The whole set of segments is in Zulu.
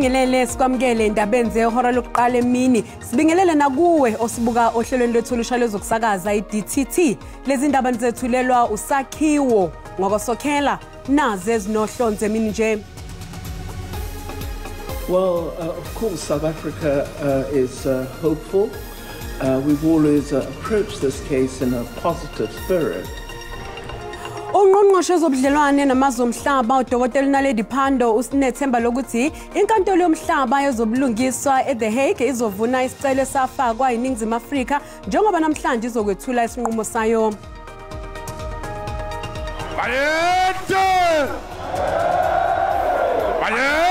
Asikubingelele sikwamukele endabeni zehora lokuqala emini. Sibingelele nakuwe osibuka ohlelweni lwethu olusha lwezokusakaza iDTT. Lezi ndaba nizethulelwa usakhiwo ngokosokhela nazi ezinohlonze emini nje. Well, of course, South Africa is hopeful. We've always approached this case in a positive spirit. Ungqongqoshe wezobudlelwane namazwe omhlaba uDokotela Naledi Pandor usinethemba lokuthi inkantolo yomhlaba yezobulungiswa eThe Hague izovuna isicelo esafakwa iNingizimu Afrika njengoba namhlanje izokwethula isinqumo sayo. Bayede! Bayede!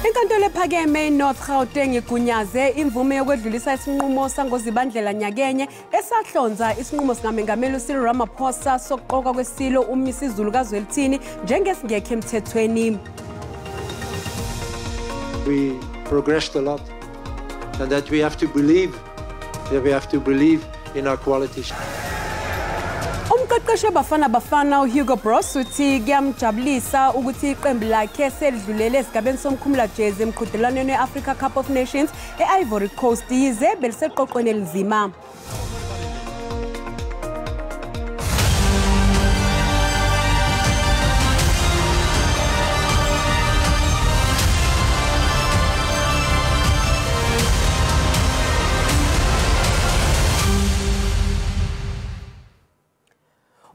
Inkantolo ephakeme eNorth Gauteng igunyaze imvume yokwedlulisa isinqumo sangozibandlela nyakenye esahlonza isinqumo sikaMengameli Cyril Ramaphosa sokuqokwa kwesilo uMisuzulu kaZwelithini njengesingekho emthethweni. We progressed a lot and that we have to believe that we have to believe in our qualities. Umqeqeshi weBafana Bafana uHugo Broos uthi kuyamjabulisa ukuthi iqembu lakhe selidlulele esigabeni somkhumulajezi emqhudelwaneni we-Africa Cup of Nations e-Ivory Coast yize beliseqoqweni elinzima.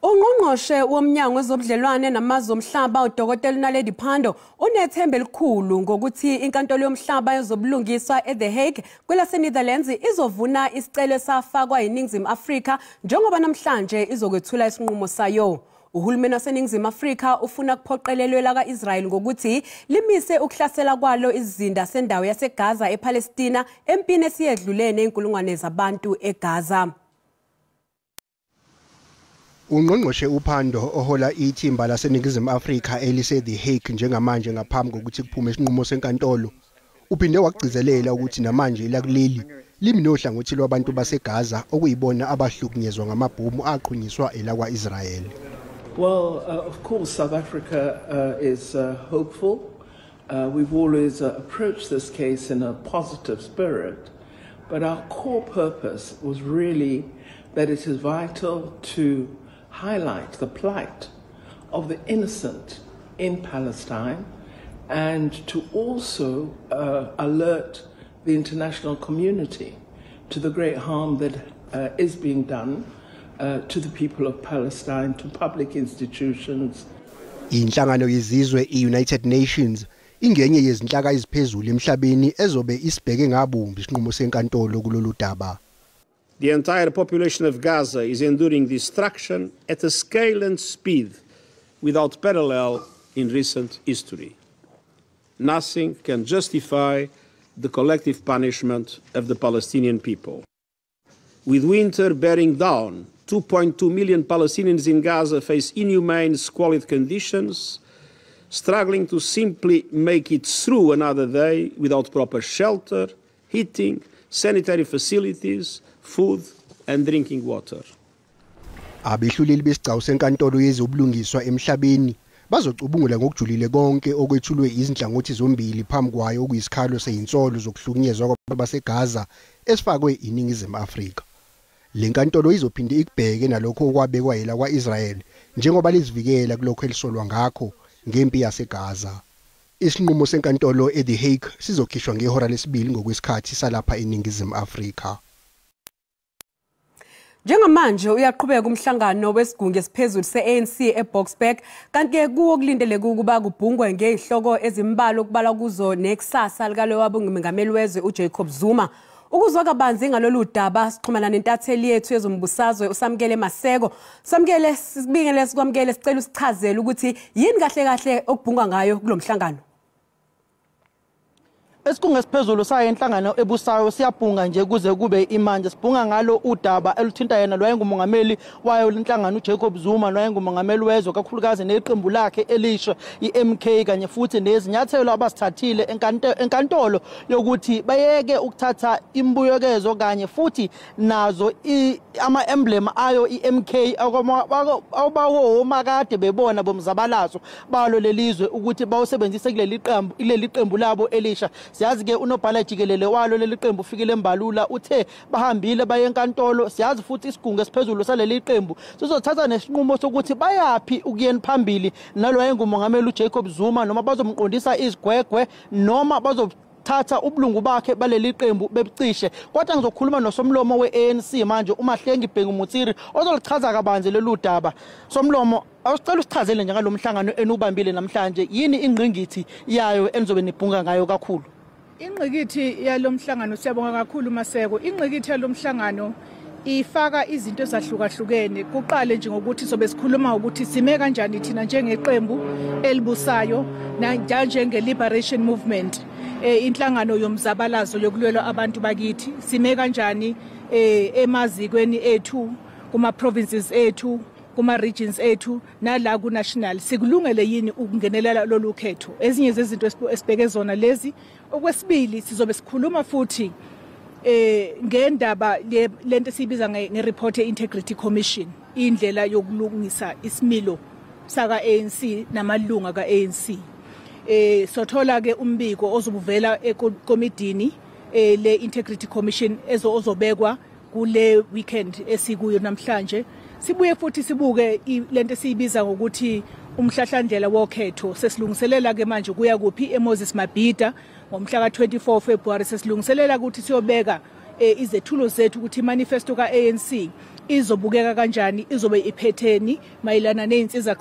Ungqongqoshe womnyango wezobudlelwane namazwe omhlaba uDokotela Naledi Pandor unethemba elikhulu ngokuthi inkantolo yomhlaba yezobulungiswa eThe Hague kwelaseNetherlands izovuna isicelo esafakwa yiNingizimu Afrika njengoba namhlanje izokwethula isinqumo sayo. Uhulumeni waseNingizimu Afrika ufuna kuphoqelelwe laka-Israel ngokuthi limise ukuhlasela kwalo izizinda sendawo yaseGaza ePalestina empini esiyedlule ney'nkulungwane zabantu eGaza. Ungqongqoshe uPandor ohola ithimba laseNingizimu Afrika elise The Hague njengamanje ngaphambi kokuthi kuphume isinqumo senkantolo uphinde wagcizelela ukuthi namanje elakuleli limi nohlangothi lwabantu baseGaza okuyibona abahlukunyezwa ngamabhomu aqhunyiswa elakwa-Israel. Well, of course, South Africa is hopeful. We've always approached this case in a positive spirit, but our core purpose was really that it is vital to highlight the plight of the innocent in Palestine and to also alert the international community to the great harm that is being done to the people of Palestine, to public institutions. Inhlangano yezizwe i-United Nations ingenye yezinhlaka eziphezulu emhlabeni ezobe isibheke ngabumbi isinqumo senkantolo kulolu daba. The entire population of Gaza is enduring destruction at a scale and speed without parallel in recent history. Nothing can justify the collective punishment of the Palestinian people. With winter bearing down, 2.2 million Palestinians in Gaza face inhumane, squalid conditions, struggling to simply make it through another day without proper shelter, heating, sanitary facilities, food and drinking water. Abehluleli besigcawu senkantolo yezobulungiswa emhlabeni bazocubungula ngokujulile konke okwethulwe izinhlangothi zombili phambi kwayo okuyisikhalo seyinsolo zokuhlukunyezwa kwabantu baseGaza esifakwe iNingizimu Afrika. Le nkantolo izophinde ikubheke nalokho okwabekwa yela kwa-Israel njengoba lizivikela kulokho elisolwa ngakho ngempi yaseGaza. Isinqumo senkantolo eThe Hague sizokhishwa ngehora lesibili ngokwesikhathi salapha eNingizimu Afrika. Njengamanje uyaqhubeka umhlangano wesigungu esiphezulu se-ANC eBoksburg kanti-ke kuwo kulindeleke ukuba kubhungwe ngezihloko ezimbalwa okubalwa kuzo nekusasa likalowa ngumengameli wezwe uJacob Zuma. Ukuzwa kabanzi ngalolu daba sixhumana nentatheli yethu yezombusazwe uSamkele Maseko. Samkele, sibingelele sikwamukele, sicela usichazele ukuthi yini kahle kahle okubhungwa ngayo kulo mhlangano. Esikhungo esiphezulu sayo inhlangano ebusayo siyabhunga nje kuze kube imanje. Sibhunga ngalo udaba eluthinta yena lwayengumongameli wayo lenhlangano uJacob Zuma, lwayengumongameli wezwe kakhulukazi neqembu lakhe elisha iMK, kanye futhi nezinyathelo abasithathile enkantolo yokuthi bayeke ukuthatha imbuyekezo kanye futhi nazo ama-emblem ayo iMK abawo makade bebona bomzabalazo balo lelizwe ukuthi bawusebenzise kuleli qembu labo elisha. Siyazi ke unobhala jikelele walo leli qembu ufikile Mbalula uthe bahambile baye enkantolo. Siyazi futhi isigungu esiphezulu saleli qembu sizothatha nesinqumo sokuthi bayaphi ukuyeni phambili nalo wayengumongameli uJacob Zuma, noma bazomqondisa izigwegwe noma bazothatha ubulungu bakhe baleli qembu bebucishe. Kodwa ngizokhuluma nosomlomo we-ANC manje uMahlengi Bhengu Motsiri ozolichaza kabanzi lolu daba. Somlomo, awusicela usichazele nje ngalo mhlangano enubambile namhlanje, yini ingqingithi yayo enizobe nibhunga ngayo kakhulu? Ingqikithi yalomhlangano, siyabonga kakhulu Maseko. Ingqikithi yalomhlangano ifaka izinto ezahlukahlukene. Kuqale nje ngokuthi sobe sikhuluma ukuthi sime kanjani thina njengeqembu elibusayo njenge Liberation Movement, inhlangano yomzabalazo yokulwela abantu bakithi, sime kanjani emazikweni ethu, kuma provinces ethu, kuma regions ethu nala ku national, sikulungele yini ukungenelela lolu khetho. Ezinye zezinto esibheke zona lezi. Okwesibili, sizobe sikhuluma futhi ngendaba lento esiyibiza nge-report Integrity Commission, indlela yokulungisa isimilo saka ANC namalunga ka ANC. Sothola ke umbiko ozobuvela ekomidini le Integrity Commission ozobekwa kule weekend esikuyo namhlanje. Sibuye futhi sibuke lento esiyibiza ngokuthi umhlahlandlela wokhetho. Sesilungiselela ke manje kuya kuphi eMoses Mabhida ngomhla ka24 February. Sesilungiselela ukuthi siyobeka izethulo zethu ukuthi manifesto kaANC izobukeka kanjani, izobe iphetheni mayelana nezinsiza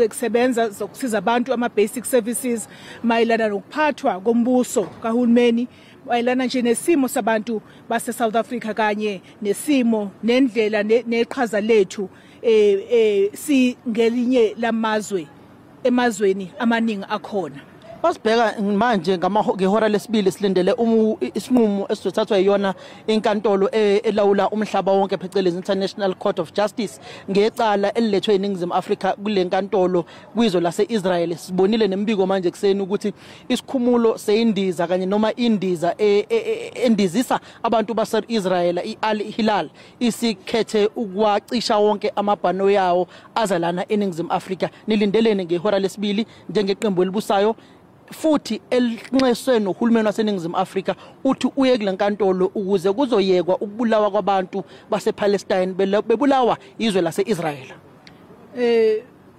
kusebenza zokusiza abantu, ama basic services, mayelana nokuphathwa kombuso kahulumeni, mayelana nje nesimo sabantu base South Africa kanye nesimo nendlela neqhaza lethu singelinye lamazwe emazweni amaningi akhona. Basibheka manje ngehora lesibili silindele isinqumo esizothathwa iyona inkantolo elawula umhlaba wonke phecelezi International Court of Justice ngecala elilethwe eNingizimu Afrika kule nkantolo kwizwe lase-Israel. Sibonile nembiko manje kuseni ukuthi isikhumulo seyindiza kanye noma indiza endizisa abantu base-Israel i-Al Hilal isikhethe ukwacisha wonke amabhano yawo azalana eNingizimu Afrika. Nilindelene ngehora lesibili njengeqembu elibusayo futhi elinxeswe nohulumeni waseNingizimu Afrika uthi uye kule nkantolo ukuze kuzoyekwa ukubulawa kwabantu basePalestine bebulawa izwe lase-Israel.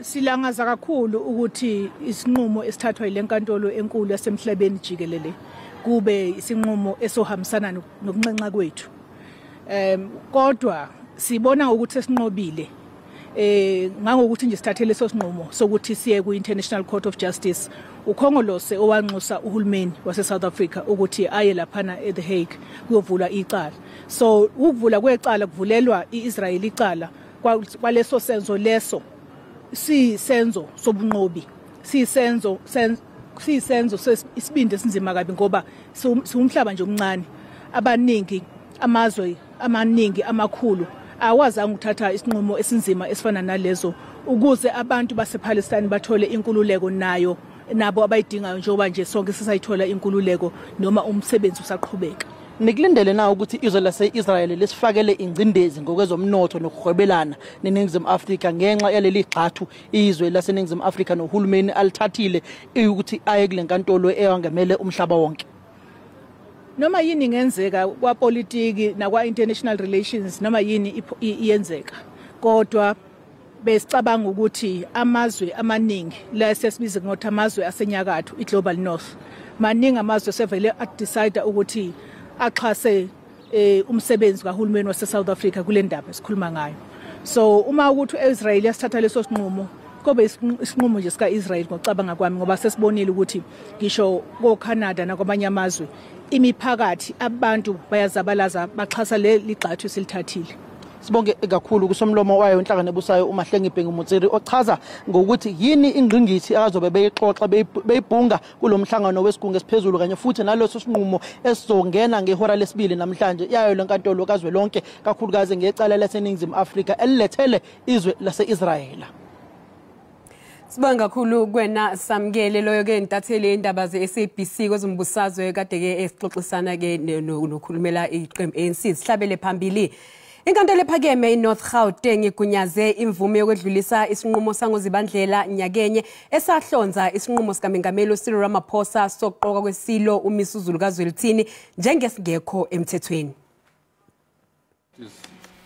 Silangaza kakhulu ukuthi isinqumo esithathwa ile nkantolo enkulu yasemhlabeni jikelele kube isinqumo esohambisana nokunxenxa kwethu. Kodwa sibona ukuthi sesinqobile ngangokuthi nje sithathe leso sinqumo sokuthi siye ku International Court of Justice. Ukhongolose owanxusa uhulumeni wase South Africa ukuthi aye laphana e The Hague kuyovula icala. So ukuvula kwecala kuvulelwa iIsrael icala kwaleso senzo, leso sisenzo sobunqobi, sisenzo isibindi esinzima kabi, ngoba siwumhlaba nje omncane, abaningi amazwe amaningi amakhulu awazange ukuthatha isinqumo esinzima esifana nalezo ukuze abantu basePalestine bathole inkululeko nayo nabo abayidingayo, njengoba nje sonke sisayithola inkululeko noma umsebenzi usaqhubeka. Nikulindele na ukuthi izwe lase-Israel lisifakele ingcindezi ngokwezomnotho nokuhwebelana neNingizimu Afrika ngenxa yaleli gxathu izwe laseNingizimu Afrika nohulumeni alithathile ukuthi aye kule nkantolo eyangamele umhlaba wonke? Noma yini ingenzeka kwapolitiki nakwa international relations, noma yini iyenzeka, kodwa besicabanga ukuthi amazwe amaningi la sesibiza ngokuthi amazwe asenyakatho iGlobal North, maningi amazwe sevele adecide ukuthi axhase umsebenzi kahulumeni wase South Africa kule ndaba esikhuluma ngayo. So uma ukuthi uIsrael yasithatha leso sinqumo, kobe isinqumo nje sika Israel ngokucabanga kwami, ngoba sesibonile ukuthi ngisho ko Canada nakwamanye amazwe imiphakathi abantu bayazabalaza baxhasa leli gxathu esilithathile. Sibonge kakhulu kusomlomo wayo inhlangano ebusayo uMahlengi Bhengu Motsiri ochaza ngokuthi yini ingqingithi azobe beyixoxa beyibhunga kulomhlangano wesigungu esiphezulu kanye futhi naloso sinqumo esizongena ngehora lesibili namhlanje yayo lenkantolo kazwelonke kakhulukazi ngecala laseNingizimu Afrika elilethele izwe lase-Israel. Sibonga kakhulu kwena Samkele, loyo ke intatheli indaba ze-SABC kwezombusazwe kade ke esixoxisana ke nokhulumela iqembu ANC. Sihlabele phambili. Inkantolo ephakeme iNorth Gauteng igunyaze imvume yokwedlulisa isinqumo sangoZibandlela nyakenye esahlonza isinqumo sikaMengameli Cyril Ramaphosa sokuqoka kwesilo uMisuzulu kaZwelithini njengesingekho emthethweni.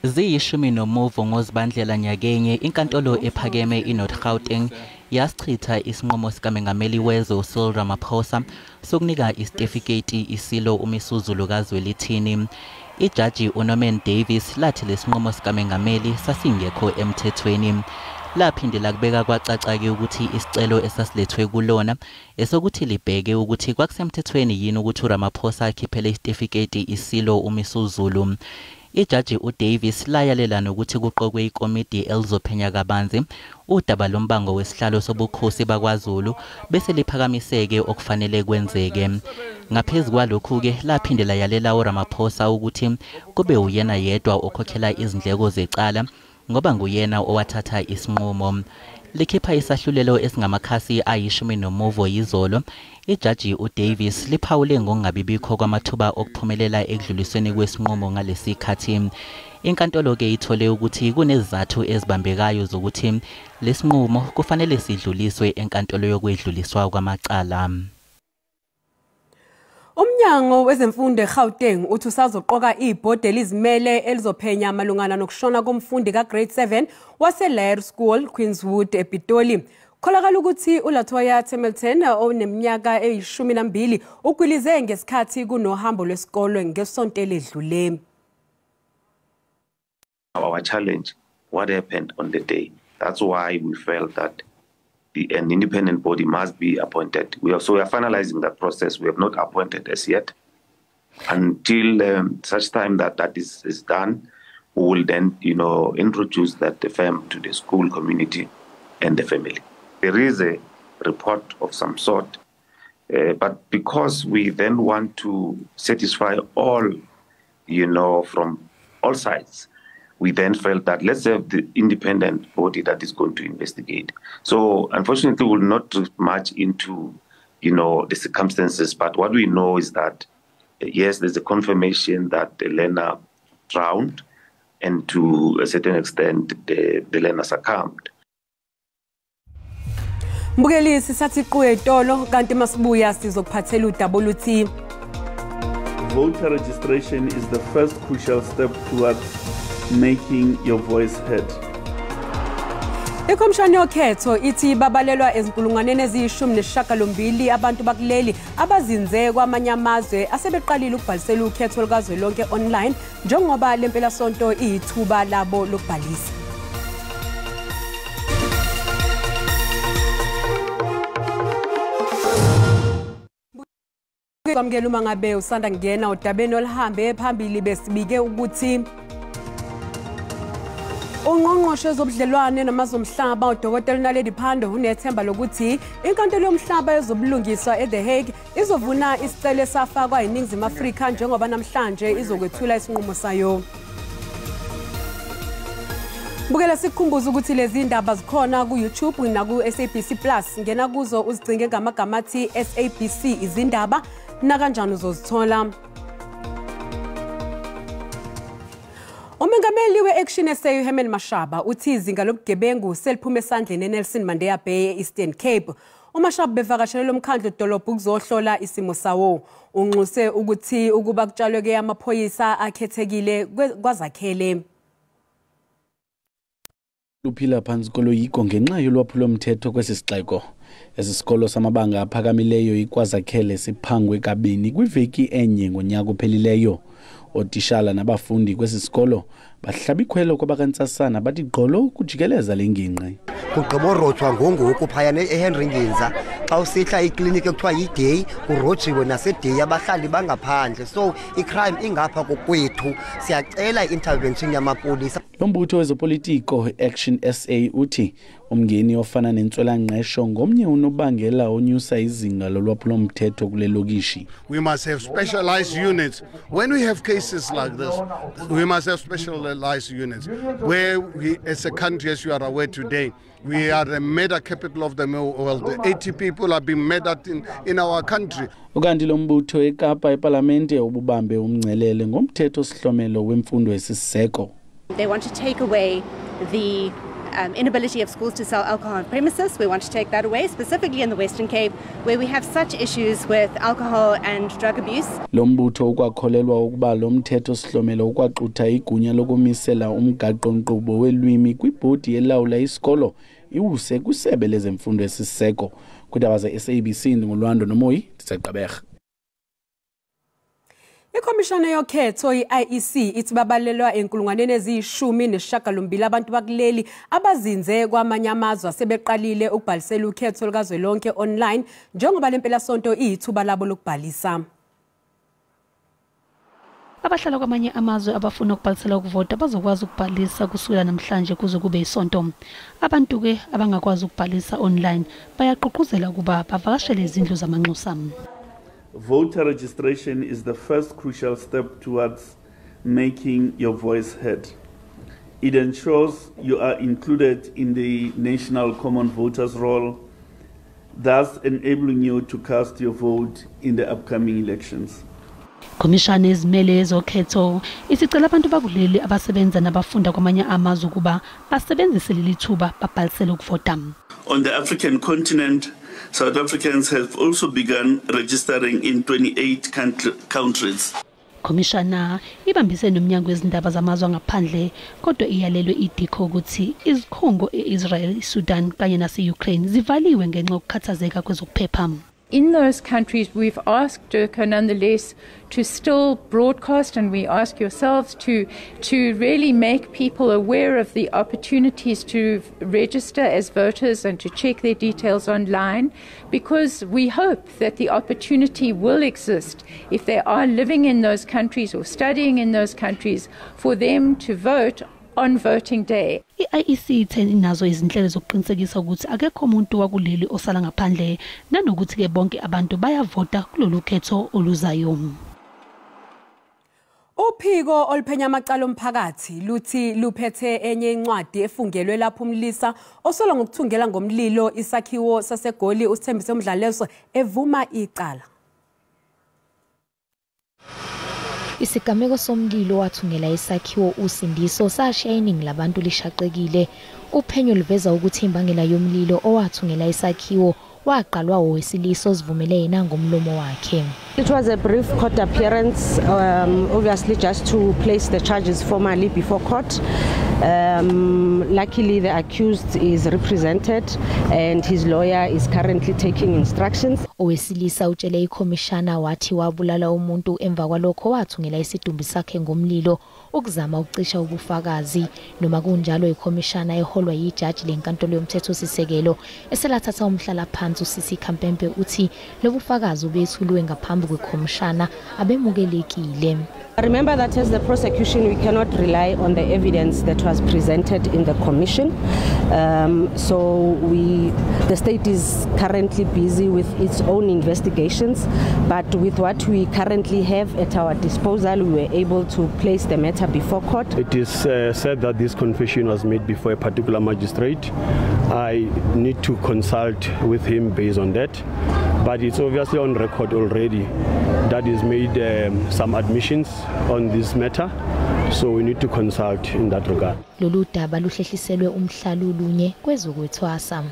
Ziyishumi nomuvo ngoZibandlela nyakenye inkantolo ephakeme iNorth Gauteng yasichitha isinqumo sikaMengameli wezwe Cyril Ramaphosa sokunika isitifiketi isilo uMisuzulu kaZwelithini. Ijaji uNorman Davis lathi lesinqumo sikaMengameli sasingekho emthethweni. Laphinde lakubeka kwacaca-ke ukuthi isicelo esasilethwe kulona esokuthi libheke ukuthi kwakusemthethweni yini ukuthi uRamaphosa akhiphele isitifiketi isilo uMisuzulu. Ijaji uDavis layalela nokuthi kuqokwe ikomidi elizophenya kabanzi udaba lombango wesihlalo sobukhosi bakwaZulu bese liphakamiseke okufanele kwenzeke. Ngaphezu kwalokhu-ke laphinde layalela uRamaphosa ukuthi kube uyena yedwa okhokhela izindleko zecala ngoba nguyena owathatha isinqumo. Likhipha isahlulelo esingamakhasi 15 yizolo, ijaji uDavis liphawule ngokungabibikho kwamathuba okuphumelela ekudlulisweni kwesinqumo ngalesikhathi. Inkantolo-ke ithole ukuthi kunezizathu ezibambekayo zokuthi lesinqumo kufanele sidluliswe enkantolo yokwedluliswa kwamacala. Umnyango wezemfundo eGauteng uthi usazoqoka ibhodi elizimele elizophenya malungana nokushona komfundi ka-grade 7 wase-Laer School Queenswood ePitoli. Kholakala ukuthi uLatoya Temilton oneminyaka eyi-12 ugwilize ngesikhathi kunohambo lwesikole ngesonto eledlule. Our challenge, what happened on the day. That's why we felt that an independent body must be appointed. We are finalizing that process. We have not appointed as yet. Until such time that is done, we will then, introduce that the firm to the school community and the family. There is a report of some sort, but because we then want to satisfy all, from all sides, we then felt that let's have the independent body that is going to investigate. So unfortunately, we'll not much into, the circumstances, but what we know is that, yes, there's a confirmation that the learner drowned, and to a certain extent, the learner succumbed. Mbukeli, sisathi qhu etolo kanti masibuya sizokuphathela udaba oluthi voter registration is the first crucial step towards making your voice heard. Ikhomishani yokhetho ithi babalelwa ezinkulungwaneni eziyi-18 abantu bakuleli abazinze kwamanye amazwe asebeqalile ukubhalisela ukhetho lukazwelonke online njengoba lempelasonto iyithuba labo lokubhalisa. Kwamukela uma ngabe usanda kungena udabeni oluhambe phambili besibike ukuthi Ungqongqoshe wezobudlelwane namazomhlaba uDokotela Naledi Pandor unethemba lokuthi inkantolo yomhlaba yezobulungiswa eThe Hague izovuna isicelo esafakwa yiNingizimu Afrika njengoba namhlanje izokwethula isinqumo sayo. Bukela sikukhumbuza ukuthi lezi indaba zikhona ku-YouTube naku-SABC Plus. Ngena kuzo uzicinge ngamagama athi SABC izindaba nakanjani uzozithola. Umengameli we-Action SA uHerman Mashaba uthi izinga lobugebengu seliphume esandleni eNelson Mandela Bay e-Eastern Cape. UMashaba bevakashele lomkhandlu dolobha ukuzohlola isimo sawo. Unxuse ukuthi ukuba kutshalwe amaphoyisa akhethekile kwazakhele. Luphila phansi koloyiko ngenxa yolwaphulomthetho kwesi sixeko. Esi sikolo samabanga aphakamileyo iKwazakhele siphangwe kabini kwiveki enye ngonyaka ophelileyo. Ootishala nabafundi kwesi sikolo Bahlaba ikhwelo kwabakantsasana bathi gqolo kujikeleza le ngingqi. Kugqiborojwa ngongoku phayana eHenry Nginza xa usihla ikliniki ekuthiwa yiDay kurojiwe naseDay abahlali bangaphandle, so icrime ingapha kokwethu, siyacela i-intervention yamapolisa. Lo mbutho wezopolitiko Action SA uthi umngeni ofana nentswelangqesho ngomnye unobangela onyusa izinga lolwaphulomthetho kule lokishi. We must have specialized units. When we have cases like this, we must have specialized units where we, as a country, as you are aware today, we are the murder capital of the world. 80 people are being murdered in our country. Ukanti lo mbutho eKapa epalamente ububambe umngcelele ngomthetho sihlomelo wemfundo esisiseko. They want to take away the inability of schools to sell alcohol on premises. We want to take that away, specifically in the Western Cape, where we have such issues with alcohol and drug abuse. Lo mbutho ukwakholelwa ukuba lo mthetho sihlomelo ukwaxutha igunya lokumisela umgaqo-nkqubo welwimi kwibhodi elawula isikolo iwuse kwisebe lezemfundo esisiseko. Kwiindaba ze-SABC ndinguLwando Nomoyi, ndiseGqeberha. Ikhomishana yokhetho i-IEC ithi babalelwa enkulungwaneni eziyi-18 abantu bakuleli abazinze kwamanye amazwe asebeqalile ukubhalisela ukhetho lukazwelonke online njengoba lempelasonto iyithuba labo lokubhalisa. Abahlala kwamanye amazwe abafuna ukubhalisela ukuvota bazokwazi ukubhalisa kusukela namhlanje kuze kube isonto. Abantu-ke abangakwazi ukubhalisa online bayagqugquzela ukuba bavakashele izindlu zamanxusa. Voter registration is the first crucial step towards making your voice heard. It ensures you are included in the national common voters roll, thus enabling you to cast your vote in the upcoming elections. Khomishana ezimele ezokhetho isicela abantu bakuleli abasebenza nabafunda kwamanye amazwe ukuba basebenzise leli thuba babhalisele ukuvota. On the African continent, South Africans have also begun registering in 28 countries. Khomishana ibambisene nomnyango wezindaba zamazwe angaphandle kodwa iyalelwe iDICO ukuthi izikhungo e-Israel, Sudan kanye nase-Ukraine zivaliwe ngenxa yokukhathazeka kwezokuphepha. In those countries, we've asked DIRCO nonetheless to still broadcast, and we ask yourselves to really make people aware of the opportunities to register as voters and to check their details online, because we hope that the opportunity will exist if they are living in those countries or studying in those countries for them to vote on voting day. I-IEC ithe inazo izinhlelo zokuqinisekisa ukuthi akekho umuntu wakuleli osala ngaphandle nanokuthi ke bonke abantu bayavota kulolu khetho oluzayo. Uphiko oluphenya amacala omphakathi luthi luphethe enye incwadi efungelwe lapho umlisa osola ngokuthungela ngomlilo isakhiwo saseGoli uSithembiso Mdlaleso evuma icala. Isigameko somlilo wathungela isakhiwo uSindiso sashiya iningi labantu lishaqekile. Uphenyo luveza ukuthi imbangela yomlilo owathungela isakhiwo waqalwa owesilisa ozivumele yena ngomlomo wakhe. It was a brief court appearance, obviously just to place the charges formally before court. Luckily the accused is represented and his lawyer is currently taking instructions. Owesilisa utshele ikhomishana wathi wabulala umuntu emva kwalokho wathungela isidumbu sakhe ngomlilo ukuzama ukucisha ubufakazi. Noma kunjalo ikhomishana eholwa yijaji lenkantolo yomthethosisekelo eselathatha umhlala phansi uSisi Khampempe uthi lobufakazi obethulwe ngaphambi kwekhomishana abemukelekile. Remember that as the prosecution, we cannot rely on the evidence that was presented in the commission. So the state is currently busy with its own investigations, but with what we currently have at our disposal, we were able to place the matter before court. It is said that this confession was made before a particular magistrate. I need to consult with him based on that, but it's obviously on record already that he's made some admissions on this matter, so we need to consult in that regard. Lolu daba luhlehliselwe umhlalulunye kwezokwethwasa.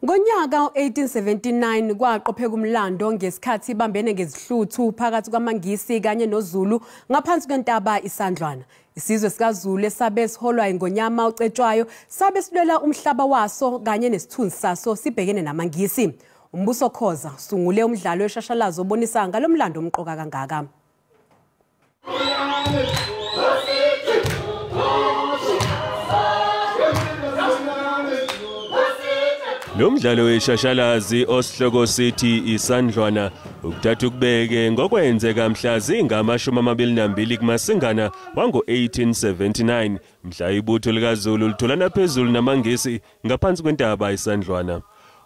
Ngonyaka u-1879 kwaqopheka umlando ngesikhathi ibambene ngezihluthu phakathi kwamaNgisi kanye noZulu ngaphansi kwentaba iSandlwana. Isizwe sikaZulu esabe siholwa ingonyama uCetshwayo sabe silwela umhlaba waso kanye nesithunzi saso sibhekene namaNgisi. Umbuso Khoza usungule umdlalo weshashalazo obonisa ngalomlando omqoka kangaka. Lo mdlalo weshashalazi osihloko sithi Isandlwana ukuthatha ukubeke ngokwenzeka mhla zingama-22 kuMasingana wango-1879 mhla ibutho likaZulu litholana phezulu namaNgisi ngaphansi kwentaba Isandlwana.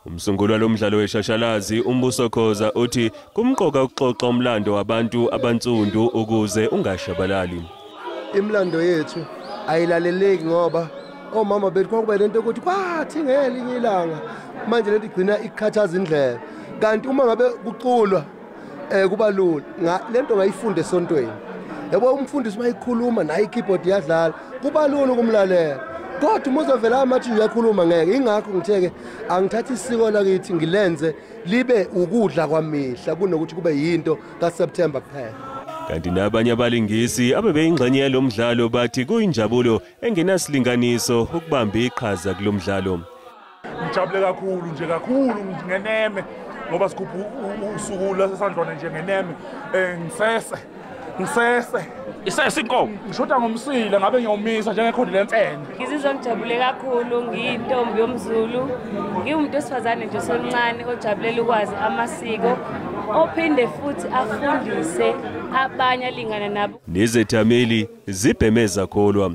Umsunguli walo mdlalo weshashalazi uMbuso Khoza uthi kumqoka ukuxoxa umlando wabantu abansundu ukuze ungashabalali. Imlando yethu ayilaleleki ngoba omama bethu kwakuba lento ukuthi kwathi ngelinye ilanga manje lento igcina ikhathaza indlela, kanti uma ngabe kuculwa kuba lula. Lento ngayifunda esontweni, yabo, umfundisi mayikhuluma naye i-keyboard iyadlala, kuba lula ukumlalela. Kodwa uma uzovela amathi uyakhuluma ngeke. Ingakho ngitheke angithatha isiko lakithi ngilenze libe ukudla kwamihla kunokuthi kube yinto kaSeptember kuphela. Kanti nabanye abalingisi abebeyingxenye yalo mdlalo bathi kuyinjabulo engenasilinganiso ukubamba iqhaza kulo mdlalo. Ngijabule kakhulu nje kakhulu ngeneme ngoba sikhupha usuku lwaseSandlwana nje ngeneme. Ngisese isese inkomo ngishoda ngomsila ngabe ngiyomisa njengekhodi lemfene. Ngizizwa ngijabule kakhulu, ngiyintombi yomZulu, ngiwumuntu wesifazane nje omncane ojabulela ukwazi amasiko ophinde futhi afundise abanye alingana nabo. Nezethameli zibheme zakholwa.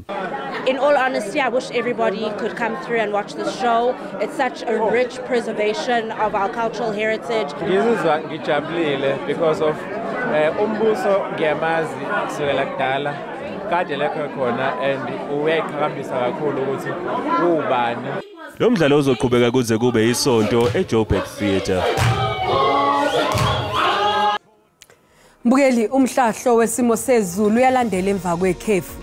In all honesty, I wish everybody could come through and watch the show. It's such a rich preservation of our cultural heritage. Ngizizwa ngijabulile because of umbuso ngiyamazi kusukela kudala kade lekho khona and uyayiqhakambisa kakhulu ukuthi ubani. Lo mdlalo uzoqhubeka kuze kube isonto eJoburg Theatre. Mbukeli, umhlahlo wesimo sezulu uyalandela emva kwekhefu.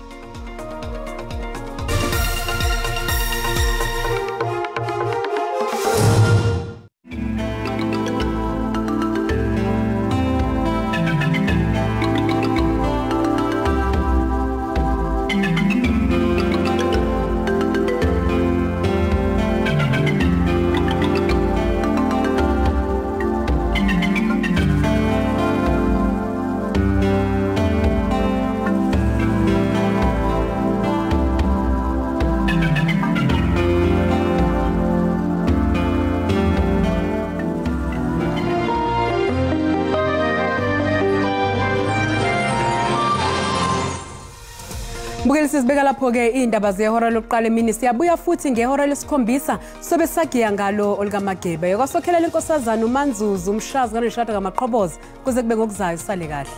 Mbukeli, sizibeka lapho-ke iy'ndaba zehora lokuqala emini. Siyabuya futhi ngehora lesikhombisa sobe sagiya ngalo olukaMageba. Yokwasokhelela inkosazana uManzuzu umshazi kaNeshada kaMaqhoboza kuze kube ngokuzayo. Sale kahle.